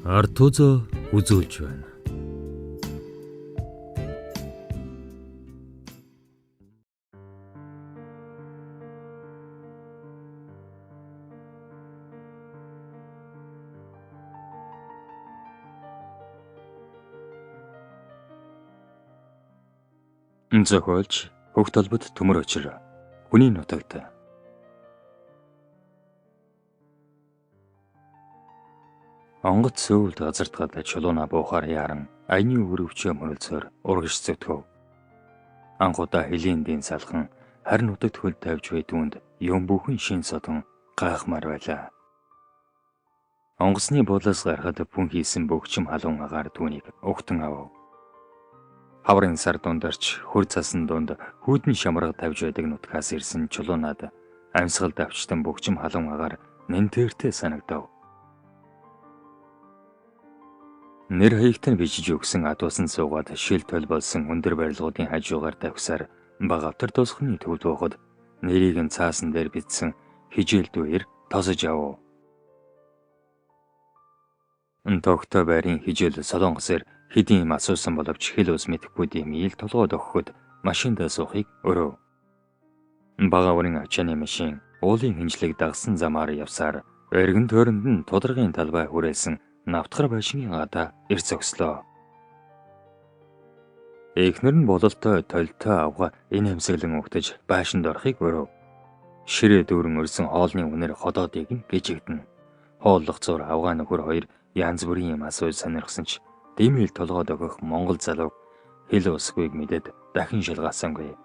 Артузо үзүүлж байна. Зохиолч Хөх толбод төмөр очир хүний нутагт. Онгоц сөүлд газардгаад чулууна буухаар яаран аяны өрөвчөө мөрөлцөөр урагш зүтгэв. Анхудаа хөлийн дийн салхан харин нутагт хөл тавьж бай түүнд юм бүхэн шин содон гайхмаар байлаа. Онгоцны буудлаас гарахад пүн хийсэн бөгчм халуун агаар түүнийг угтан авав. Хаврын сар дундарч хөр цасан дунд хүүдэн шамраг тавьж байдаг нутгаас ирсэн чулуунаад амьсгалд авчтан бөгчм халуун агаар нэнтэртэй санагдав. Нэр хаягт нь бичиж өгсөн адуусан суугаад шил тол болсон өндөр барилгуудын хажуугаар давхсаар Багавтар тосхны төвд буухад нэрийг нь цаасан дээр бичсэн хижээл дүүр тосож явв. Тогтой байрын хижээл солонгосоор хэдийн юм асуусан боловч хэл ус мэдэхгүй дэмийл толгойд өгөхөд машиндаа суухыг өрөв. Багаврын ачааны машин уулын хинжлэг дагсан замаар явсаар эргэн тойронд нь тударгын талбай хүрээлсэн навтгар байшингийн гадаа ир зогслоо. Эхнэр нь бололтой толтой авга энэ хэмсэглэн угтаж байшинд орохыг өрөв. Ширээ дүүрэн өрсөн хоолны үнэр ходоодыг нь гжигдэнэ. Хооллох зур авгаа нөхөр хоёр янз бүрийн юм асууж сонирхсан ч дэмэл толгойд өгөх монгол залууг хэл усгүйг мэдээд дахин шалгаасангүй.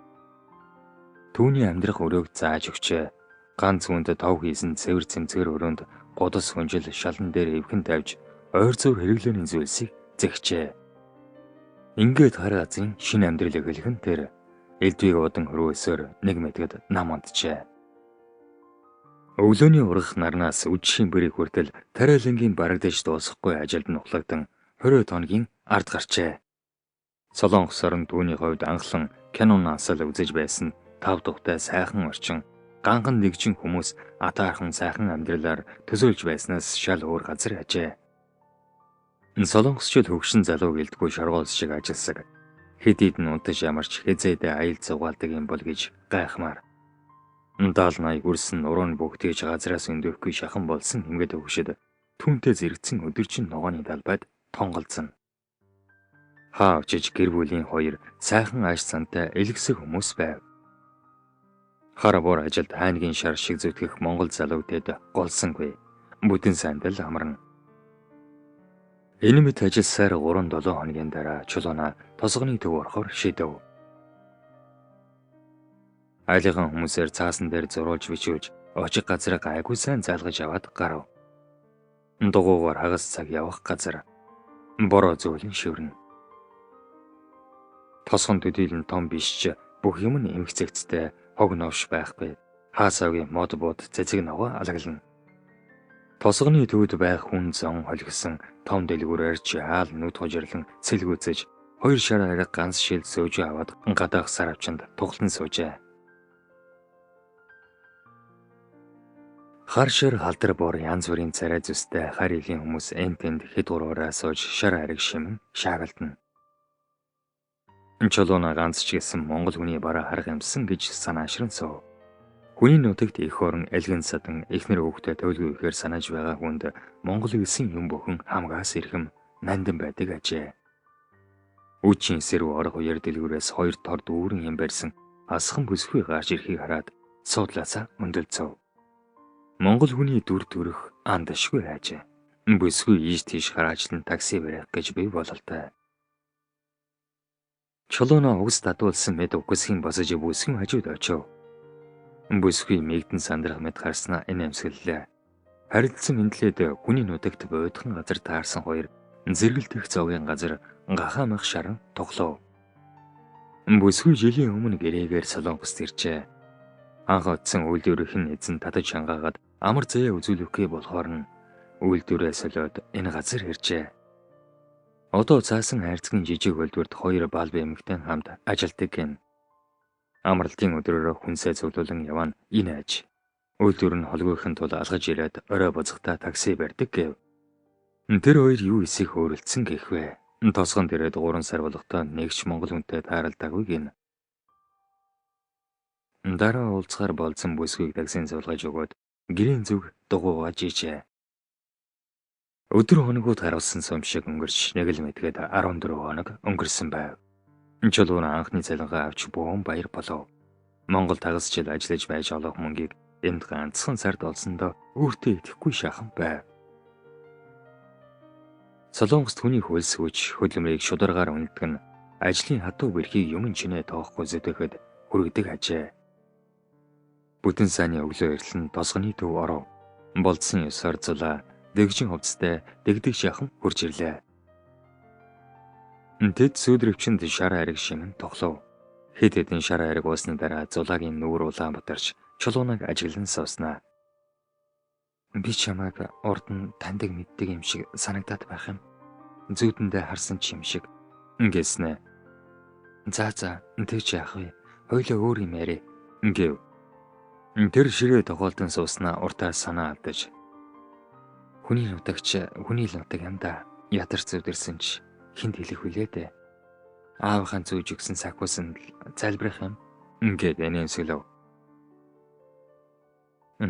Түүний амьдрах өрөөг зааж өгчээ. Ганц хүнд тов хийсэн цэвэр цэмцгэр өрөөнд гудас хүнжил шалан дээр эвхэн тавьж ойр зур хэрэглээний зүйлсийг зэгчээ. Ингээд хар газрын шинэ амьдрал эхлэх нь тэр элдвийг удан хөрвөөсөөр нэг мэдгэд нам унтжээ. Өглөөний ургах нарнаас үдшийн бүрийг хүртэл тариалангийн барагдаж дуусахгүй ажилд нь ухлагдан 20 хоногийн ард гарчээ. Солонгос орон түүний хувьд анхлан киноноос л үзэж байсан тав тухтай сайхан орчин, ганхан нэгжин хүмүүс атаархан сайхан амьдралаар төсөөлж байснаас шал өөр газар ажээ. Солонгосчууд хөгшин залуу гэлдэггүй шоргоолс шиг ажилласаг. Хэд хэдэн унтаж ямарч хизээдээ аял зугаалдаг юм бол гэж гайхмаар. 70 80 гүрсэн нуруу нь бүгдийж газраас өндөхгүй шахан болсон хэмгээд өгшөд түүнтэй зэрэгцэн өдөржин ногооны талбайд тонголзоно. Хаа очиж гэр бүлийн хоёр сайхан ааш цантай элгэсэг хүмүүс байв. Хар бор ажилд хайнгийн шар шиг зүтгэх монгол залууг тэд голсонгүй. Бүтэн сандал амарна. Энэ мэт ажилласаар 3-7 хоногийн дараа чулууна тосгоны төв орохоор шийдэв. Айлынхан хүмүүсээр цаасан дээр зуруулж бичүүлж очих газрыг гайгүй сайн залгаж аваад гарав. Дугуугаар хагас цаг явах газар бороо зөөлөн шиврэнэ. Тосгон төдийлөн том биш ч бүх юм нь эмх зэгцтэй хог новш байхгүй. Хаасаагийн мод бууд цэцэг ногоо алаглана. Тосгоны төвд байх хүн зон холигсон том дэлгүүрээр ч аал нүд хужирлан сэлгүүцэж хоёр шар ариг ганц шил сөөжөө аваад гадаах сар авчинд тухлан суужээ. Хар шир халдар бор янз бүрийн царай зүстэй хар илийн хүмүүс эн тэнд хэд гурваараа сууж шар ариг шимэн шаагалдана. Чулууна ганц ч гэсэн монгол хүний бараа харах юмсан гэж санаашран суув. Хүний нутагт эх орон элгэн садан эхнэр хүүхдээ туйлгүй ихээр санааж байгаа хүнд монгол гэсэн юм бүхэн хамгаас ирэхэм нандин байдаг ажээ. Үчийн сэрв орох үеэр дэлгүүрээс хоёр тор дүүрэн юм барьсан асхан бүсгүй гарч ирэхийг хараад суудлаасаа өндөрлцөв. Монгол хүний дүр төрх андашгүй хайжээ. Бүсгүй ийш тийш хараачлан такси барих гэж бий бололтой. Чулууна угс дадуулсан мэд угсхийн босож бүсгэн хажууд очив. Бүсгүй мэгдэн сандрах мэд гарснаа энэ амьсгаллаа. Харилцсан мэндлээд хүний нутагт буудхан газар таарсан хоёр зэрэгэлдэх зовгийн газар гахаамах шаран тоглов. Бүсгүй жилийн өмнө гэрээгээр Солонгост иржээ. Анх очсон үйлдвэрийнх нь эзэн татаж хангаагаад амар заяа үзүүлэхгүй болохоор нь үйлдвэрээ солиод энэ газар иржээ. Одоо цаасан хайрцгийн жижиг үйлдвэрт хоёр балб эмэгтэй хамт ажилтдаг гин. Амралтын өдрөөрөө хүнсээ цуглуулан яваа нь энэ аж. Үйлдвэр нь холгүйхэн тул алгаж ирээд орой бузгатаа такси барьдаг гэв. Тэр хоёр юу эсэх өөрөлдсөн гэх вэ? Тосгон дээрээ 3 сар болготой нэг ч монгол хүнтэй тааралдаагүй гин. Дараа уулзахаар болцсон бүсгүйг таксин суулгаж өгөөд гэрийн зүг дугуйгаа жижээ. Өдөр хоногуд харуулсан сум шиг өнгөрч нэг л мэдгээд 14 хоног өнгөрсөн байв. Чулуун анхны цалингаа авч бөөн баяр болов. Монгол тагас жил ажиллаж байж олох мөнгийг энд ганцхан сард олсондоо өөртөө итгэхгүй шахан байв. Солонгост хүний хөлсгөж хөдөлмөрийг шударгаар үнэлдэг нь ажлын хатуу бэрхийг юм чинээ тоохгүй зөдөөхөд хүргэдэг ажээ. Бүтэн сайнны өглөө эрлэн тосгоны төв оров. Болдсон ёсоор зулаа дэгжин хувцастай дэгдэг шахан хурж ирлээ. Тэд сүдрөвчөнд шар ариг шимэн тоглов. Хэд хэдэн шар ариг уусны дараа зулаагийн нүүр Улаанбаатарч чулуунаг ажиглан сууснаа. Би чамайг урд нь таньдаг мэддэг юм шиг санагдаад байх юм. Зүүдэндээ харсан ч юм шиг гэснэ. За тэгж яах вэ? Хоёлоо өөр юм яриа гэв. Тэр ширээ тохиолдон сууснаа уртаа санаа алдаж. Хүний нутагч хүний л нутаг юм да. Ятар зүдэрсэн ч хинт хэлэх вүлээ дээ. Аавынхаа зүүж өгсөн сакуусанд залбирах юм гэд энэмсэглэв.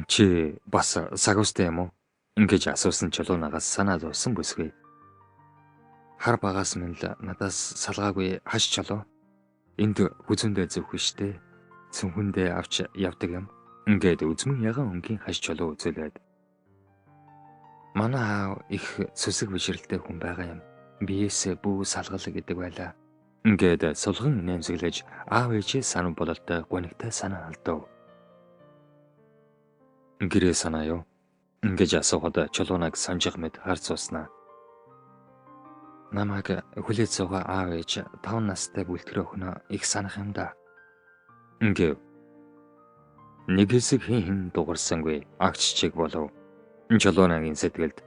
Чи бас сагуустай юм уу? Ингэж асуусан чулуунагаас санаа зовсон бүсгүй. Хар багаас минь л надаас салгаагүй хаш чулуу. Энд хүзүүндээ зөвхөн штэ. Цүнхэндээ авч явдаг юм. Ингээд үзмэн ягаан өнгийн хаш чулуу үзүүлээд. Манай аав их сүсэг бишрэлтэй хүн байгаа юм. Биесээ бүү салгал гэдэг байлаа. Ингээд сулган нэмсэглэж аав ээжээ санам бололтой гонигтай санаа алдав. Гэрээ санаа юу? Ингэж асуухад чулуунаг санжих мэт харц сууснаа. Намайг хүлээж суугаа аав ээж 5 настай бүлтгэр охиноо их санах юм да. Гэв. Нэг хэсэг хин хин дугарсангүй агч чиг болов. Чулуунагийн сэтгэлд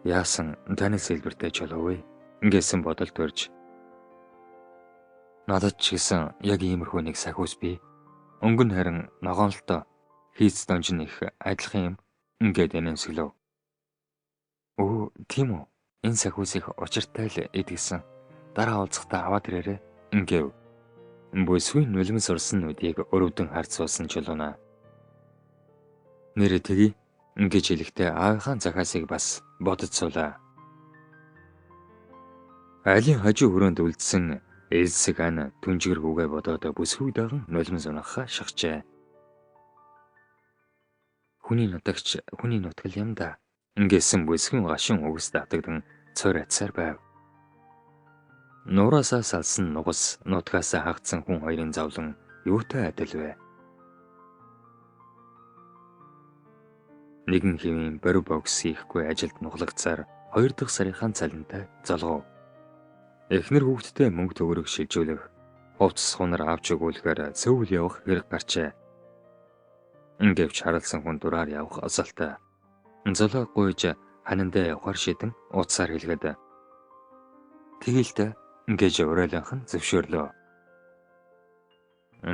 яасан танил сэлбэртэй чулуу вэ гэсэн бодол төрж. Надад ч гэсэн яг иймэрхүү нэг сахиус бий. Өнгө нь харин ногоон л доо. Хийц донж нь их адилхан юм ингээд энэмсэглэв. Өө тийм үү? Энэ сахиус их учиртай л идэгсэн. Дараа уулзахдаа аваад ирээрэй гэв. Бүсгүй нулимс урсан нүдийг өрөвдөн харц суусан чулуунаа. Нэрээ тэгье гэж хэлэхдээ аавынхаа захаасыг бас бодож суулаа. Айлын хажуу өрөөнд үлдсэн элсэг ан түнжгэр хүүгээ бодоод бүсгүй даган нулимс унахаа шахжээ. Хүний нутагч хүний нутгал юм да. Гэсэн бүсгэн гашин үгс татагдан цор атсаар байв. Нуураасаа салсан нугас нутгаасаа хагдсан хүн хоёрын зовлон юутай адил вэ? Нэгэн хэвийн борив богс хийхгүй ажилд нухлагцаар 2 дахь сарынхаа цалинтай золгов. Эхнэр хүүхэдтэй мөнгө төгрөг шилжүүлэх, хувцас хунар авч өгүүлэхээр сөүл явах хэрэг гарчээ. Гэвч харалсан хүн дураар явах осолтой. Золоо гуйж ханандаа явахар шидэн утсаар хэлгээд "Тэгэл дээ" гэж уриалынх нь зөвшөөрлөө.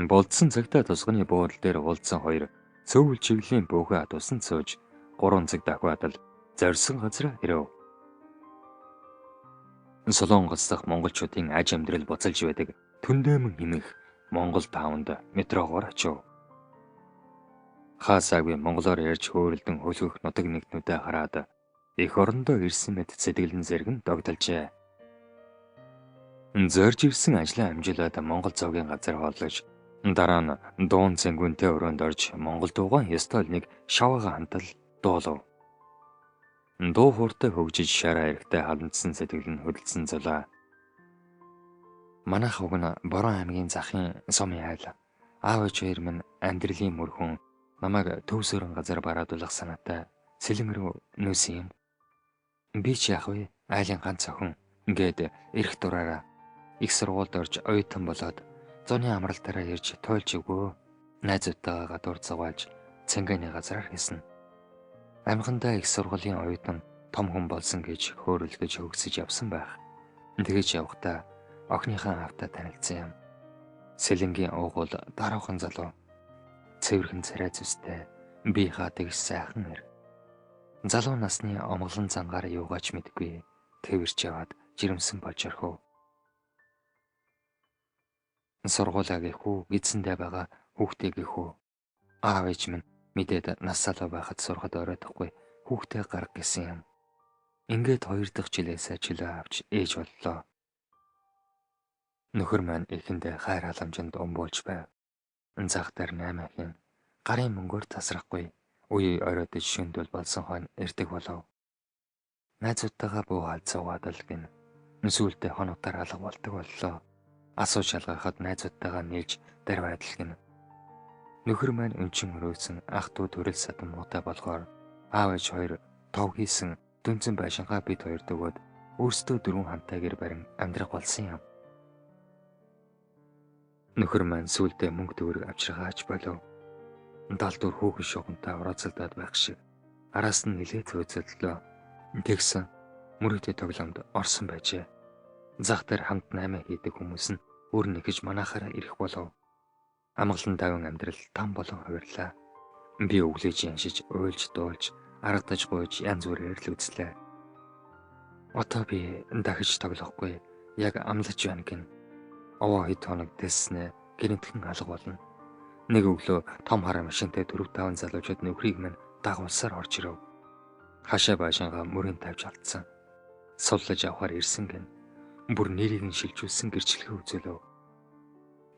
Болдсон цагтаа тусганы буудал дээр уулзсан хоёр цөөвөл чиглэлийн бөөхөн атуусан сууж 3 цаг дахиад л зорьсон газар ирэв. Солонгос дахь монголчуудын аж амьдрал буцалж байдаг Түндээмэн хэмээх Монгол таавнд метрогоор очив. Хаасаагүй монголоор ярьж хөөрөлдөн хөлгөх нутаг нэгтнүүдээ хараад эх орондоо ирсэн мэт сэтгэлэн зэрэгэн догдолжээ. Зорж ирсэн ажлаа амжуулаад Монгол цогийн газар хооллож дараа нь дуун цэнгүнтэй өрөөнд орж монгол дуугаан ёстой нэг шаваага хантал дуулав. Дуу хууртай хөгжиж шараа эрэхтэй халандсан сэтгэл нь хөдөлсөн зулаа. Манайх уг нь Борон аймгийн захын сумын айл. Аав ээж хоёр минь амьдралын мөрхөн намайг төв суурин газар бараадуулах санаатай сэлэн рүү нүүсэн юм. Би ч яах вэ? Айлын ганц охин ингээд эрх дураараа их сургуульд орж оюутан болоод зуны амралтаараа ирж туйлж өгөө. Найзуудтайгаа гадуур зугаалж цэнгэний газраар хийсэн. Амхандаа их сургуулийн оюутан том хүн болсон гэж хөөрөлдөж хөгсөж явсан байх. Тэгэж явхдаа охиныхаа аавтай танилцсан юм. Сэлэнгийн уугуул даруухан залуу. Цэвэрхэн царай зүстэй, бие хаадаг сайхан эр. Залуу насны омглон зангаар юугаач мэдгүй тэвэрч яваад жирэмсэн болж орхив. Сургуулаа гэх үү, эзэндээ байгаа хүүхдээ гэх үү. Аав ээж минь мэдээд нас залуу байхад сурахад оройтхгүй хүүхдээ гарга гэсэн юм. Ингээд 2 дахь жилээсээ чөлөө авч ээж боллоо. Нөхөр маань эхэндээ хайр халамжинд умбуулж байв. Зах дээр 8 хийн гарын мөнгөөр тасрахгүй үе оройдож шөндөл болсон хойно эрдэг болов. Найзуудтайгаа буу халзуугаад л гин. Сүүлдээ хоногтоор алга болдог боллоо. Асуу шалгахад найзуудтайгаа нийлж дарвайдал гин. Нөхөр маань өнчин өрөөсөн ах дүү төрөл садан муутай болохоор аав ээж хоёр тов хийсэн дүнзэн байшингаа бид хоёрт өгөөд өөрсдөө 4 хамтаа гэр барин амьдрах болсон юм. Нөхөр маань сүүлдээ мөнгө төгрөг авчиргаач болов. 74 хүүхэн шугамтай орооцолдоод байх шиг араас нь нилээ цөөцөлдлөө. Тэгсэн мөрөөдөө тоглоомд орсон байжээ. Зах дээр хамт 8 хийдэг хүмүүс нь өөр нэгж манахаараа ирэх болов. Амгалан тавин амьдрал там болон хувирлаа. Би өглөөж яншиж, уйлж, дуулж, аргадаж гуйж янз бүрээр л үзлээ. Одоо би дахиж тоглохгүй. Яг амлаж байна гин. Овоо хэд хоног дэснэ гинэтхэн алга болно. Нэг өглөө том хараа машинтай 4-5 залуучууд нөхрийг минь дагуулсаар орж ирэв. Хашаа байшингаа мөрийн тавьж алдсан. Суллаж авахар ирсэн гин. Бүр нэрийг нь шилжүүлсэн гэрчлэгээ үзүүлв.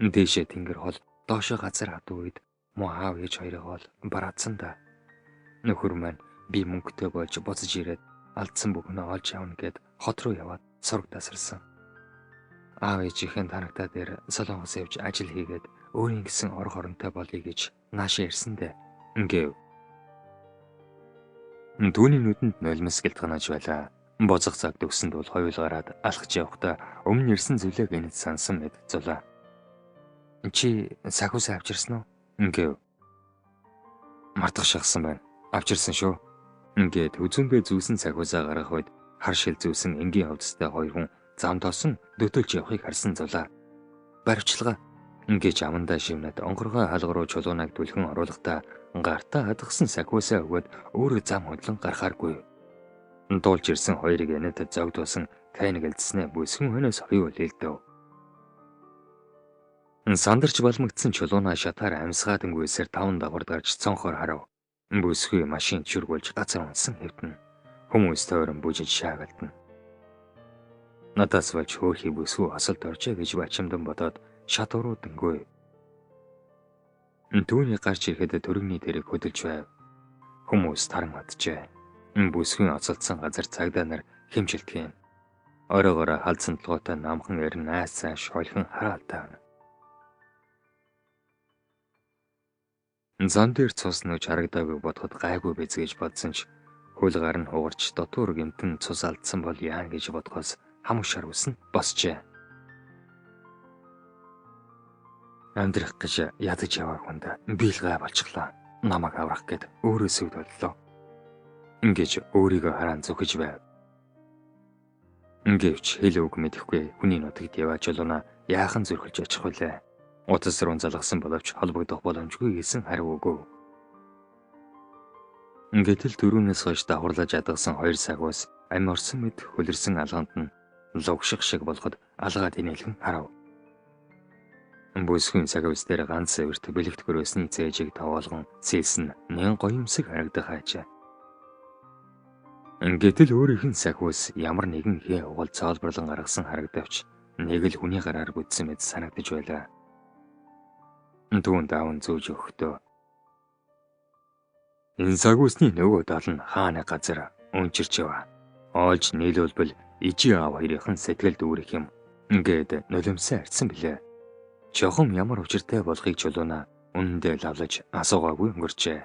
Дээшээ тэнгэр хол доошоо газар хадуу үед муу аав ээж хоёрыг ол бараадсан да. Нөхөр маань би мөнгөтэй болж буцаж ирээд алдсан бүхнээ олж авна гэд хот руу яваад сураг тасарсан. Аав ээжийнхэн танагтаа дээр Солонгос явж ажил хийгээд өөрийн гэсэн ор хоронтой болъё гэж наашаа ирсэн дээ. Гэв. Түүний нүдэнд нулимс гэлтганаж байлаа. Бозох цаг төгсөнд бол хоёул гараад алхаж явахдаа өмнө ирсэн зүйлээ гинэт сансан мэт зулаа. Чи сахиусаа авчирсан уу? Гэв. Мартах шахсан байна. Авчирсан шүү. Ингээд хүзүүндээ зүүсэн сахиусаа гаргах үед хар шил зүүсэн энгийн хувцастай хоёр хүн зам тосон дөтөлж явахыг харсан зулаа. Баривчлага ингэж амандаа шивнэд онгоргой хаалга руу чулуунаг түлхэн оруулахдаа гартаа хадгасан сахиусаа өгөөд өөрөө зам хөдлөн гарахааргүй. Дуулж ирсэн хоёрыг энэт зогдуулсан тайнагэлдснээ бүсгэн хөнөөс хоёул хэлдэв. Сандарч балмагдсан чулуунаа шатаар амьсгаад өнгөөсөр таван давхард гарч цонхоор харав. Бүсгүй машин чүргүүлж газар унсан хэвтэн. Хүмүүс тойрон бүжиж шаагалдана. Надаас болж хөөхий бүсгүй осолд оржээ гэж бачимдан бодоод шат уруу дөнгөө. Түүний гарч ирэхэд төрөгний тэрэг хөдөлж байв. Хүмүүс таран оджээ. Бүсгүй оцолдсон газар цагдаа нар хэмжилдэг юм. Оройгоор халдсан толгойтой намхан эрен айс цааш холхон хараалтай байна. Зам дээр цус нүүж харагдаагүй бодоход гайгүй биз гэж бодсон ч хөл гар нь хугарч дотуур гэмтэн цус алдсан бол яана гэж бодохоос хамаг шар үсэн босчээ. Амьдрах гэж ядаж яваа хүнд би л гай болчихлоо. Намайг аврах гэд өөрөө сүвд боллоо. Ингэж өөрийгөө хараан зүхэж байв. Гэвч хэл үг мэдэхгүй хүний нутагт яваа чулууна яахан зүрхэлж очих вүлээ. Утас руу залгасан боловч холбогдох боломжгүй гэсэн хариу өгөв. Гэтэл түрүүнээс хойш давхарлаж адгасан 2 сагуус амь орсон мэд хөлөрсөн алганд нь лугших шиг болоход алгаа тэнэлхэн харав. Бүсгүйн сагвс дээр ганц эвэрт бэлэгт гөрөөсний цээжийг таваалган сэлсэн нэгэн гоёмсог харагдах айжээ. Гэтэл өөрийнх нь сахиус ямар нэгэн хээ угал цоолборлон гаргасан харагдавч нэг л хүний гараар бүтсэн мэт санагдаж байлаа. Түүнд аав нь зүүж өгөхдөө энэ сагуусны нөгөө тал нь хааны газар өнчирч яваа. Олж нийлүүлбэл ижи аав хоёрын сэтгэл дүүрэх юм. Ингээд нулимсаа арцсан билээ. Чохом ямар учиртай болохыг чулууна үнэндээ лавлаж асуугаагүй өнгөрчээ.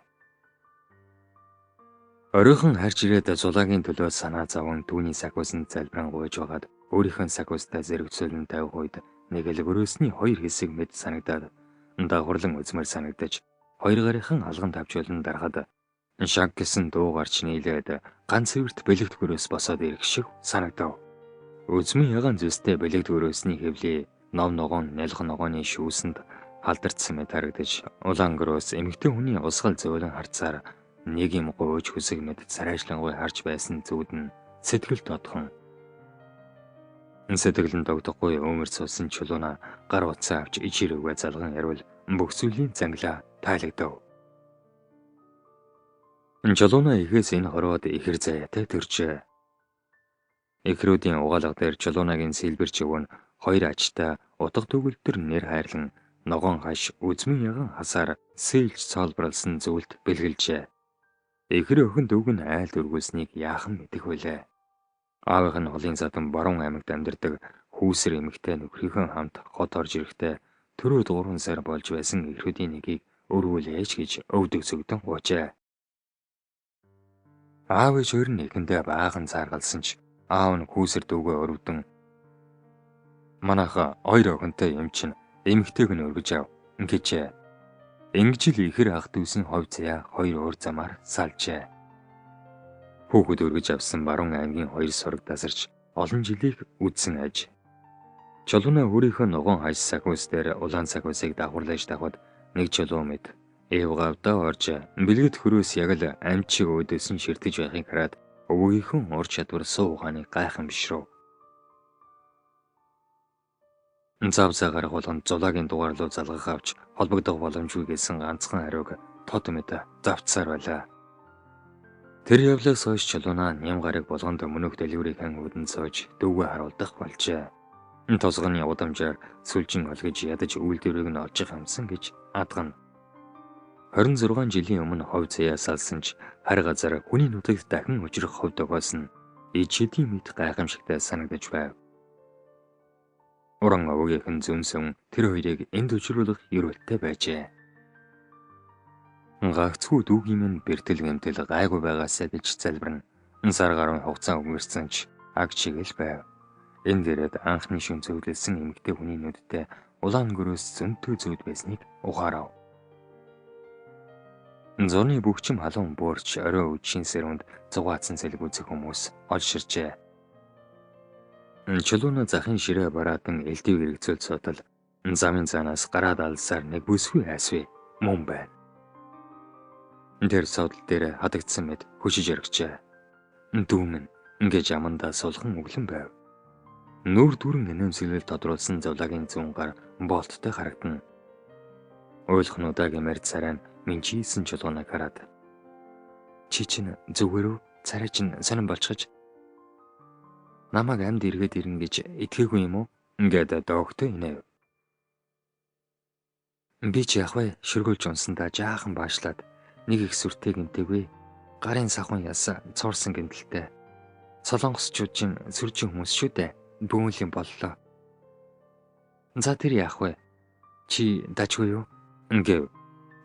Оройхон харж ирээд зулаагийн төлөө санаа зовон түүний сахиусанд залбиран гуйж байгаад өөрийнхөө сахиустай зэрэгцүүлэн тавих үед нэг л гөрөөсний хоёр хэсэг мэд санагдаад давхарлан үзмээр санагдаж хоёр гарынхан алган тавчуулан дарахад шаг гэсэн дуу гарч нийлээд ганц хэвэрт бэлэгт гөрөөс босоод ирэх шиг санагдав. Үзмэн ягаан зүстэй бэлэгт гөрөөсний хэвлээ нов ногоон нялх ногооны шүүсэнд халдардсан мэт харагдаж улаан гөрөөс эмэгтэй хүний усгал зөөлөн харцаар Нэг юм гуйж хүсэг мэд царайшлангуй харж байсан зүуд нь сэтгэл тодхон. Сэтгэл нь догдохгүй өмөр суусан Чулууна гар утсаа авч ичирээгээ залган ярил бүх зүйлийн занглаа тайлагдав. Чулууна ихээс энэ хорвоод ихэр заяатай төржээ. Эхрүүдийн угаалга дээр Чулуунагийн сэлбэр чивгэн хоёр ачтай утга төгөлдөр нэр хайрлан ногоон хаш үзмэн яган хасаар сэлж цоолборлсон зүйлд бэлгэлжээ. Эхэр охин дүүг нь айлд өргүүлснийг яахан мэдэх вүлээ. Аавынх нь холын задан баруун аймагт амьдардаг хүүсэр эмэгтэй нөхрийнхөө хамт хот орж ирэхдээ төрөөд 3 сар болж байсан эхрүүдийн нэгийг өргүүлээч гэж өвдөг зөгдөн гуйжээ. Аав ээж хоёр нь эхэндээ баахан цааргалсан ч аав нь хүүсэр дүүгээ өрөвдөн манайха хоёр охинтой юм чинь эмэгтэйг нь өргөж ав гэжээ. Ингэж л ихэр ах дүүсийн хов заяа хоёр өөр замаар салжээ. Хүүхэд өргөж авсан баруун аймгийн хоёр сураг дасарч олон жилийг үдсэн аж. Чулууна өөрийнхөө ногоон хаш сахиус дээр улаан сахиусыг дагаварлаж давхад нэг чулуу мэд эв гавдаа орж бэлгэд хөрөөс яг л амчиг өөдөөсөн ширтэж байхыг хараад өвгийнхөн ур чадвар суу ухааны гайхан бишрв. Зав цагаар болгонд зулаагийн дугаар руу залгах авч холбогдох боломжгүй гэсэн ганцхан хариуг тод мэд завцсаар байлаа. Тэр явлаас хойш Чулууна ням гараг болгонд мөнөөх дэлгүүрийн үүдэнд сууж дүүгээ харуулдах болжээ. Тосгоны удамжаар сүлжин олгож ядаж үйлдвэрийг нь олж хамсан гэж адгана. 26 жилийн өмнө хов заяа салсан ч хар газар хүний нутагт дахин учрах хов тохиолсон ичэдийн мэд гайхамшигтай санагдаж байв. Уран овгийнх нь зүнсэн тэр хоёрыг энд учруулах ерөөлтэй байжээ. Гагцхүү дүүгийн минь бэртэл гэмтэл гайгүй байгаасай гэж залбирна. Сар гаруй хугацаа өнгөрсөн ч аг чигээл байв. Энэ дээрээд анхны шүн зөвлөсөн эмэгтэй хүний нүдтэй улаан гөрөөс зөнтөө зүүд байсныг ухаарав. Зуны бүгчм халуун буурч орой үдшийн сэрүүнд зугаацсан сэлэг үзэх хүмүүс олширчээ. Чулууна захын ширээ бараадан элдив хэрэгцүүл суудал замын цаанаас гараад алсаар нэг бүсгүй айсвэ мөн байна. Тэр суудал дээр хадагдсан мэт хөшиж өргөжээ. Дүүмэн ингэж амандаа сулхан өглөн байв. Нүр дүрэн нэмсэглэл тодруулсан зовлагийн зүүн гар болттой харагдана. Уйлхнуудаа гэмээр царай нь минчийсэн чулуунаг хараад чи чинь зүгээр үү? Царай чинь сонин болчихож намайг амьд эргээд ирнэ гэж итгээгүй юм уу? Ингээд доогтой инээв. Би ч яах вэ? Шөргөлж унсандаа жаахан баашлаад нэг их сүртэй гинтэйгүй. Гарын сахун яс цуурсан гинтэлтэй. Солонгосчууд чинь сүржин хүмүүс шүү дээ. Бөөнл юм боллоо. За тэр яах вэ? Чи дажгүй юу? Гэв.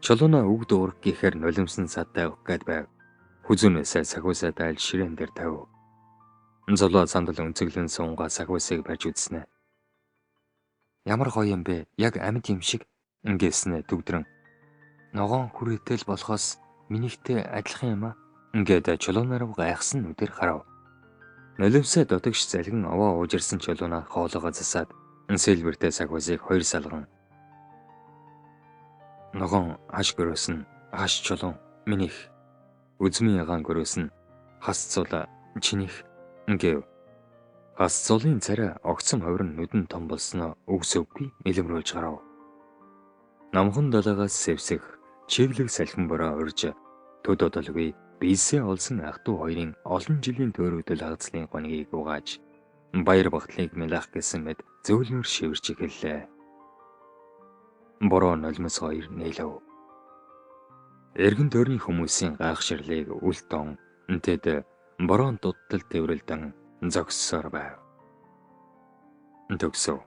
Чулууна үг дуурах гэхээр нулимсан садтай өгөх гээд байв. Хүзүүнээсээ сахиусаа дайлж ширээн дээр тавив. Золоо сандал өнцөглөн сунгаа сахиусыг барьж үзснэ. Ямар гоё юм бэ? Яг амьд юм шиг ингэснэ түгдрэн. Ногоон хүрээтэй л болохоос минийхтэй адилхан юм аа. Ингээд чулуунаар гайхсан нүдээр харав. Нулимсаа дотогш залгин овоо уужирсан чулууна хоолоогоо засаад сэлбэртэй сахиусыг хоёр салган. Ногоон хаш гөрөөс нь хаш чулуун минийх. Үзмийн ягаан гөрөөс нь хас цул чинийх гэв. Хас цулын царай огцом ховрон нүдэн том болсноо үгсөвгүй мэлэмрүүлж гарав. Номхон далаагаас сэвсэх чиглэг салхин бороо урьж төд одолгүй биесээ олсон ах トゥ хоёрын олон жилийн төөрөгдөл хагацлын гонигийг угааж баяр багтлыг мэлах гэсэн мэт зөөлнөр шивэрч эхэллээ. Бороо нулимс хоёр нийлв. Эргэн тойрны хүмүүсийн гайхширлыг үл тон тэд бороонд дудтал тэврэлдэн зогссоор байв. Төгсөв.